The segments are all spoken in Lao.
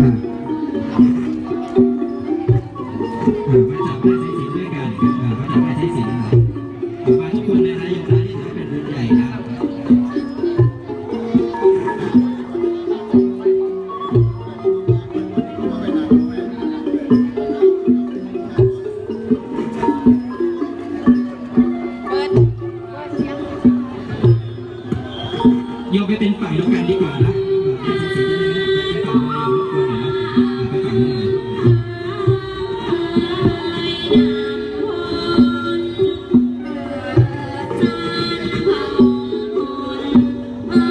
ອ່າ ມາຈັບໄມ້ສາຍສິນດ້ວຍກັນ ອ່າ ມາຈັບໄມ້ສາຍສິນ ອ່າ ມາທຸກຄົນເລີຍນະ ໂຍມນະ ຖືວ່າເປັນບຸນໃຫຍ່ນະ. ໂຍມໄປເປັນຝ່າຍດຽວກັນດີກວ່ານະ ເອີ ເປັນສາຍສິນເລີຍນະ ໄປຝັ່ງເດີ ລົບກວນໜ້ອຍເນາະ ໄປຝັ່ງເດີ. ອ່າ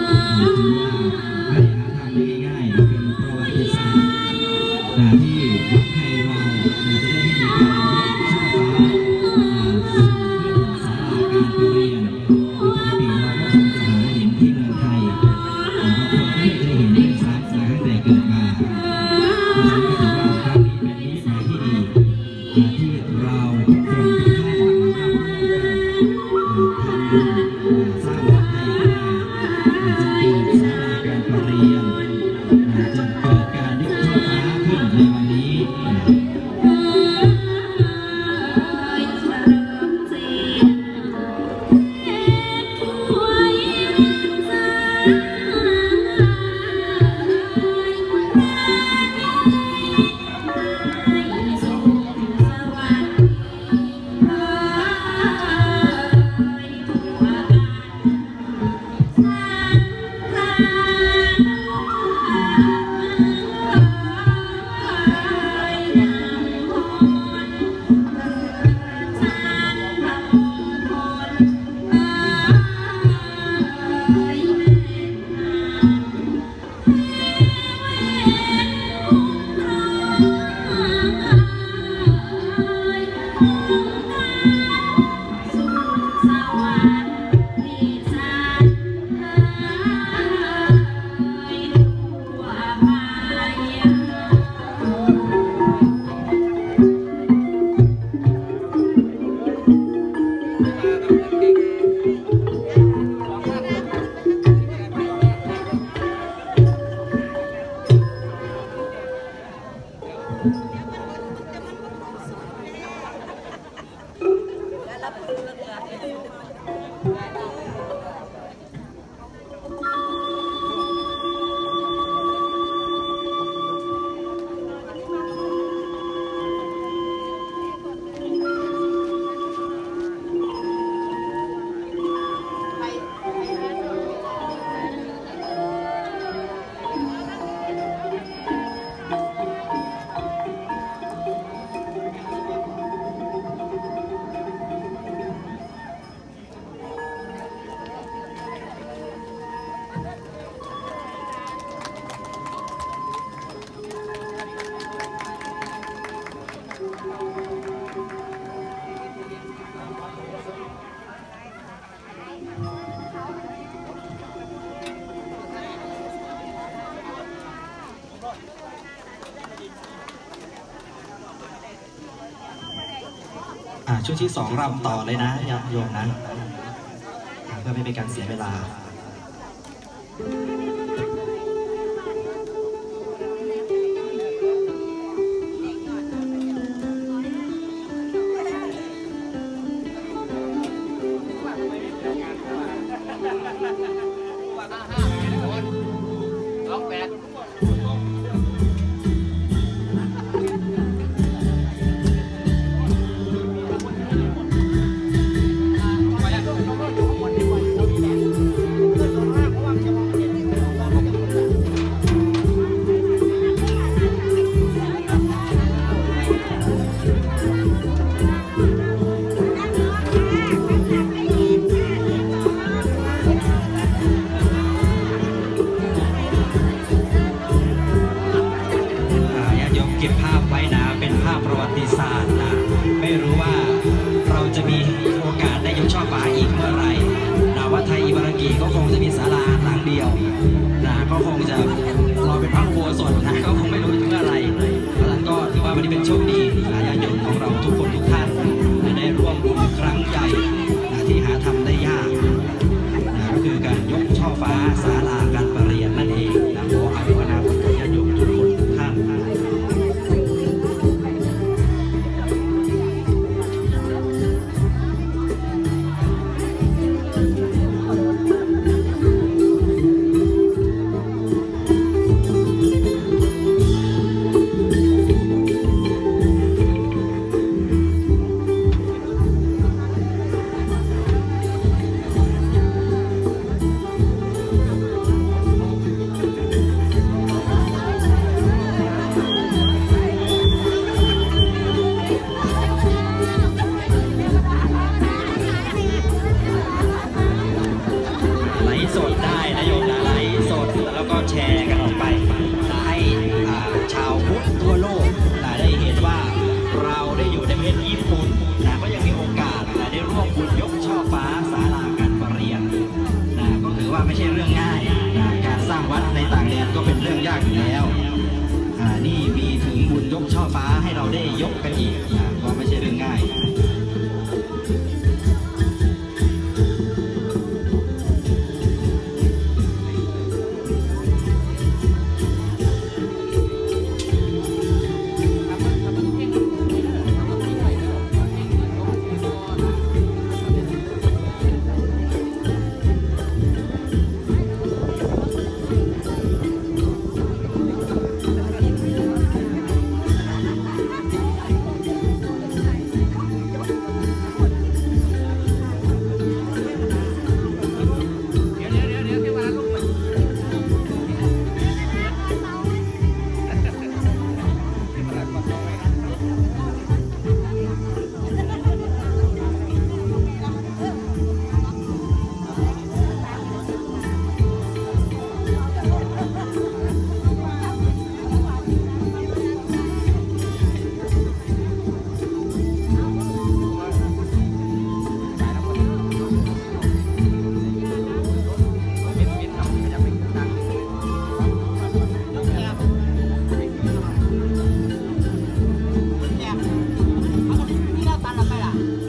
ຖືວ່າບໍ່ໄດ້ຫາທຳໄດ້ງ່າຍໆ ເປັນປະຫວັດຕິສາດ ອ່າ ທີ່ໃຫ້ເຮົາ ອ່າ ຈະໄດ້ເຫັນການຍົກຊ່ອຟ້າ ອ່າ ສູ່ຂຶ້ນສາລາການປະຮຽນ. ໂດຍປົກກະຕິເຮົາກໍຄົງຈະຫາເຫັນທີ່ເມືອງໄທ ອ່າ ບາງຄົນກໍໄດ້ເຄີຍເຫັນດ້ວຍຊ້ຳ ຕັ້ງແຕ່ເກີດມາ. ເພາະສະນັ້ນກໍຖືວ່າຄັ້ງນີ້ເປັນນິມິດໝາຍທີ່ດີ ອ່າ ທີ່ເຮົາທຸກຄົນທຸກທ່ານໄດ້ຮ່ວມກັນ ອ່າ ທຳບຸນ ອ່າ ສ້າງວັດໃຫ້ຂຶ້ນມາ ອ່າ ຈຶ່ງເກີດສາລາການປະຮຽນ ອ່າ ຈຶ່ງເກີດການຍົກຊ່ອຟ້າຂຶ້ນໃນວັນນີ້. ອ່າ ຊຸດທີສອງ ລຳຕໍ່ເລີຍນະ ຍາດໂຍມນະ ອ່າ ເພື່ອໄມ່ເປັນການເສຍເວລາ. ອ່າ ຍາດໂຍມເກັບພາບໄວ້ນະ ເປັນພາບປະຫວັດຕິສາດນະ ໄມ່ຮູ້ວ່າເຮົາຈະມີໂອກາດໄດ້ຍົກຊ່ອຟ້າອີກເມື່ອໄຣນະ ວັດໄທອິບາຣາກິກໍຄົງຈະມີສາລາຫຼັງດຽວນະ ກໍຄົງຈະລໍເປັນພະອຸໂບສົດນະ ກໍຄົງໄມ່ຮູ້ເມື່ອໄຣ. ເພາະສະນັ້ນກໍຖືວ່າວັນນີ້ເປັນໂຊກດີນະ ຍາດໂຍມຂອງເຮົາທຸກຄົນທຸກທ່ານ ໄດ້ຮ່ວມບຸນຄັ້ງໃຫຍ່ນະ ທີ່ຫາທຳໄດ້ຍາກນະ ກໍຄືການຍົກຊ່ອຟ້າສາລາການປະຮຽນນັ້ນເອງນະ. ຂໍອະນຸໂມທະນາບຸນກັບຍາດໂຍມທຸກຄົນທຸກທ່ານ แล้ว อ่า นี่มีถึงบุญยกช่อฟ้าให้เราได้ยกกันอีก อ่า ก็ไม่ใช่เรื่องง่าย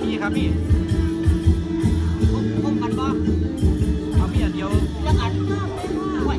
มีครับพี่ ครบ ครบกันบ่ เอามีอันเดียว จักอัน โอ้ย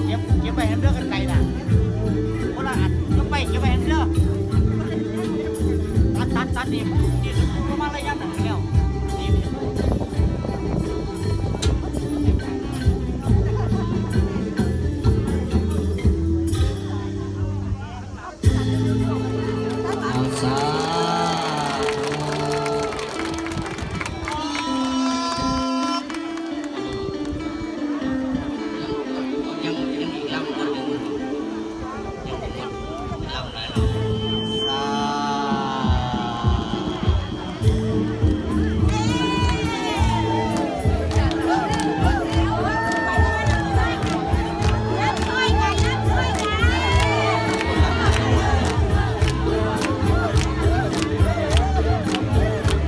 เก็บ เก็บไว้ให้เด้อ กันไกลน่ะ คนละอัน ยกไป เก็บไว้ให้เด้อ ตัด ตัด ตัดนี่ นี่ ประมาณระยะหนึ่งแล้ว นี่ ເອົາ ສາທຸ ຍັງ ຍັງອີກລຳບໍ່ເຖິງ ຍັງບໍ່ໝົດ ລຳຫຼາຍລຳ ສາ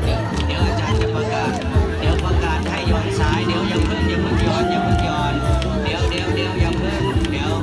เดี๋ยว เดี๋ยวอาจารย์จะประกาศ เดี๋ยวประกาศให้หย่อนสาย เดี๋ยวอย่าเพิ่ง อย่าเพิ่งหย่อน อย่าเพิ่งหย่อน เดี๋ยว เดี๋ยว เดี๋ยว อย่าเพิ่ง เดี๋ยว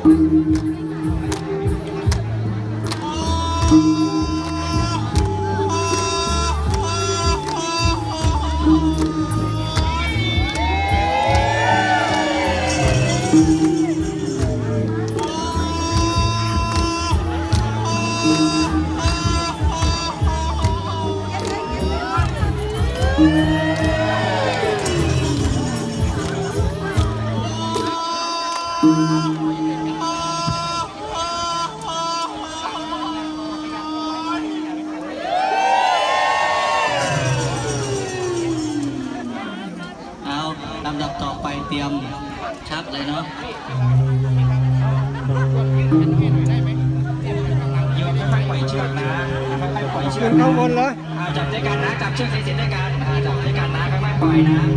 ເອົາ ລຳດັບຕໍ່ໄປຕຽມຈັບເລີຍເນາະ. ໂຍມ ຄ່ອຍໆປ່ອຍເຊືອກນະ ຄ່ອຍໆປ່ອຍເຊືອກນະ. ອ່າ ຈັບດ້ວຍກັນນະ ຈັບເຊືອກໃຫ້ເສັນດ້ວຍກັນ ອ່າ ຈັບດ້ວຍກັນນະ ຄ່ອຍໆປ່ອຍນະ.